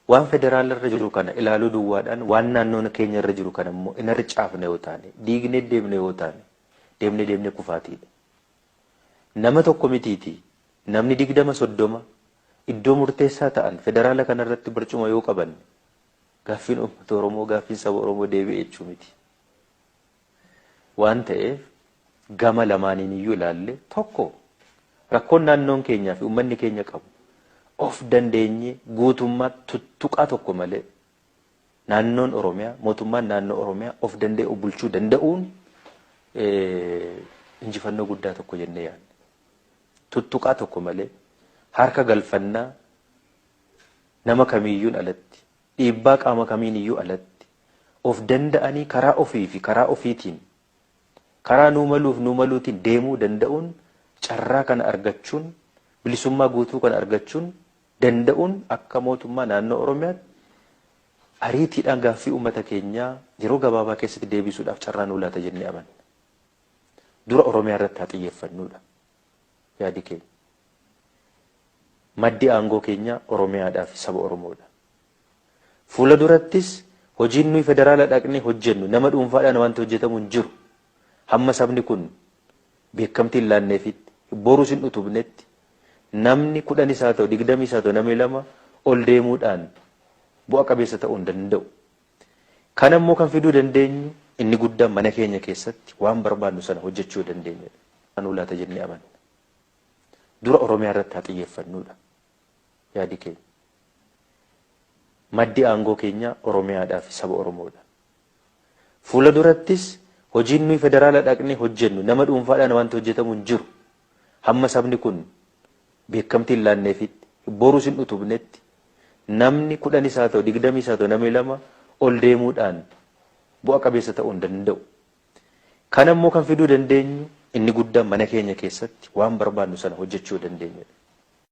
Waan federaala irra jiru kana ilaaluu duwwaadhaan waan naannoon keenya irra jiru kana immoo in harcaafne yoo taane, diignee deemne yoo taane, deemnee deemnee kufaatiidha. Nama tokko mitiiti, namni 20 30 iddoo murteessaa ta'an federaala kanarratti barcuma yoo qaban, gaaffiin uummata Oromoo, gaaffiin saba Oromoo deebi'e jechuu miti. Waan ta'eef gama lamaaniin iyyuu ilaalle, tokko rakkoon naannoon keenyaa fi uummanni keenya qabu of dandeenye guutummaa tuttuqaa tokko malee naannoon Oromiyaa, mootummaan naannoo Oromiyaa of danda'e of bulchuu danda'uun injifannoo guddaa tokko jennee yaadna. Tuttuqaa tokko malee, harka galfannaa nama kamiiyyuun alatti, dhiibbaa qaama kamiin iyyuu alatti of danda'anii karaa ofii fi karaa ofiitiin, karaa nuu maluuf nuu maluutiin deemuu danda'uun, carraa kana argachuun, bilisummaa guutuu kana argachuun danda'uun akka mootummaa naannoo Oromiyaatti ariitiidhaan gaaffii uummata keenyaa yeroo gabaabaa keessatti deebisuudhaaf carraa nuu laata jennee amanna. Dura Oromiyaa irratti haa xiyyeeffannuudha yaadi keenya. Maddi aangoo keenyaa Oromiyaadhaa fi saba Oromoodha. Fuula durattis hojiin nuyi federaala dhaqnee hojjennu nama dhuunfaadhaan wanti hojjetamu hin jiru. Hamma sabni kun beekamtii hin laanneefitti, borus hin utubnetti, namni 10s haa ta'u 20s haa ta'u namni 2 ol deemuudhaan bu'a qabeessa ta'uu hin danda'u. Kana immoo kan fiduu dandeenyu inni guddaan mana keenya keessatti waan barbaannu sana hojjechuu dandeenyudha. Nuu laata jennee amanna. Dura Oromiyaa irratti haa xiyyeeffannuudha yaadi keenya. Maddi aangoo keenyaa Oromiyaadhaa fi saba Oromoodha. Fuula durattis hojiin nuyi federaala dhaqnee hojjennu nama dhuunfaadhaan wanti hojjetamu hin jiru. Hamma sabni kun beekamtii hin laanneefitti, borus hin utubnetti, namni 10s haa ta'u 20s haa ta'u namni 2 ol deemuudhaan bu'a qabeessa ta'uu hin danda'u. Kana immoo kan fiduu dandeenyu inni guddaan mana keenya keessatti waan barbaannu sana hojjechuu dandeenyudha.